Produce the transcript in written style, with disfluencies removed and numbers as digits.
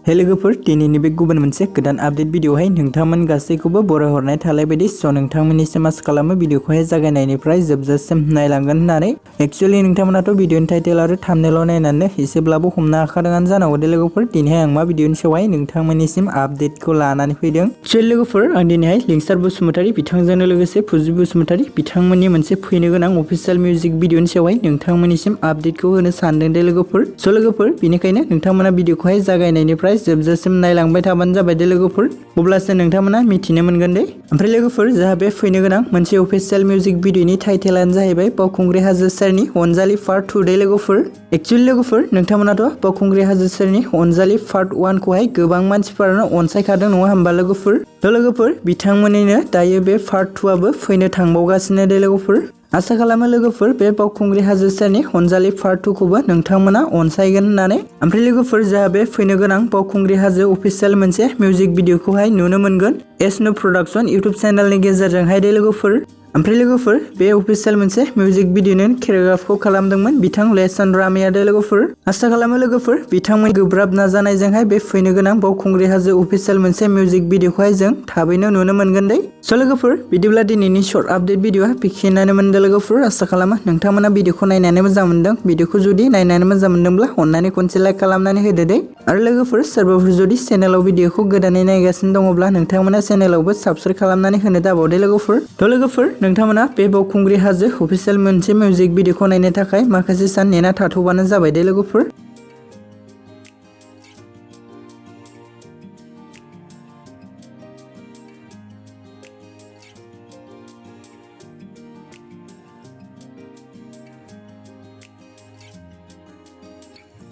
हे लोगोफोर दिनैनि बे गुबुन मोनसे गोदान आपडेट भिडिअहाय नोंथांमोन गासैखौबो बरायहरनाय थालाय बायदि स' नोंथांमोननिसिम आसा खालामो भिडिअखौहाय जागायनायनिफ्राय जोबजासिम नायलांगोन होननानै एक्चुअली नोंथांमोनाथ' भिडिअनि टाइटेल आरो थाम्बनेइल नायनानै एसेब्लाबो हमनो हाखादोंआनो जानांगौ दे लोगोफोर दिनैहाय आं मा भिडिअनि सायावहाय नोंथांमोननिसिम आपडेटखौ लानानै फैदों। एक्चुअली लोगोफोर आं दिनैहाय लिंसार बसुमतारी बिथांजोंनो लोगोसे फुजि बसुमतारी बिथांमोननि मोनसे फैनो गोनां अफिशियेल मिउजिक भिडिअनि सायावहाय नोंथांमोननिसिम आपडेटखौ होनो सानदों दे लोगोफोर। स' लोगोफोर बेनिखायनो नोंथांमोना भिडिअखौहाय जागायनायनिफ्राय जोबजासिम नायलांबाय थाबानो जाबाय दे लोगोफोर, अब्लासो नोंथांमोना मिथिनो मोनगोन दे। ओमफ्राय लोगोफोर जोंहा बे फैनो गोनां मोनसे अफिशियेल मिउजिक भिडिअनि टाइटेलानो जाहैबाय बावखुंग्रि हाजो सेरनि अनजालि पार्ट 2 दे लोगोफोर। एक्चुअली लोगोफोर नोंथांमोनाथ' बावखुंग्रि हाजो सेरनि अनजालि पार्ट 1 खौहाय गोबां मानसिफोरानो अनसायखादों नङा होमबा लोगोफोर। थ' लोगोफोर बिथांमोननिनो दायो बे पार्ट 2 आबो फैनो थांबावगासिनो दे लोगोफोर। आसा खालामो लोगोफोर बे बावखुंग्रि हाजो सेरनि अनजालि पार्ट 2 खौबो नोंथांमोना अनसायगोन होननानै। ओमफ्राय लोगोफोर जोंहा बे फैनो गोनां बावखुंग्रि हाजो अफिशियेल मोनसे मिउजिक भिडिअखौहाय नुनो मोनगोन एसनु प्रडाक्शन इउटुब चेनेलनि गेजेरजोंहाय दे लोगोफोर। ओमफ्राय लोगोफोर बे अफिशियेल मोनसे मिउजिक भिडिअनि केरियोग्राफखौ खालामदोंमोन बिथां लेसन रामिया दे लोगोफोर। आसा खालामो लोगोफोर बिथांमोननि गोब्राब नाजानायजोंहाय बे फैनो गोनां बावखुंग्रि हाजो अफिशियेल मोनसे मिउजिक भिडिअखौहाय जों थाबैनो नुनो मोनगोन दे। स' लोगोफोर बिदिब्ला दिनैनि शर्ट आपडेट भिडिअआ बेखिनियानो मोनदों लोगोफोर। आसा खालामो नोंथांमोना भिडिअखौ नायनानै मोजां मोनदों। भिडिअखौ जुदि नायनानै मोजां मोनदोंब्ला अननानै खनसे लाइक खालामनानै होदो दे। आरो लोगोफोर सोरबाफोर जुदि चेनेलाव भिडिअखौ गोदानै नायगासिनो दङब्ला नोंथांमोना चेनेलावबो साबस्क्राइब खालामनानै होनो दाबाव दे लोगोफोर। थ' लोगोफोर नोंथांमोना बे बावखुंग्रि हाजो अफिशियेल मोनसे मिउजिक भिडिअखौ नायनो थाखाय माखासे सान नेना थाथ'बानो जाबाय दे लोगोफोर।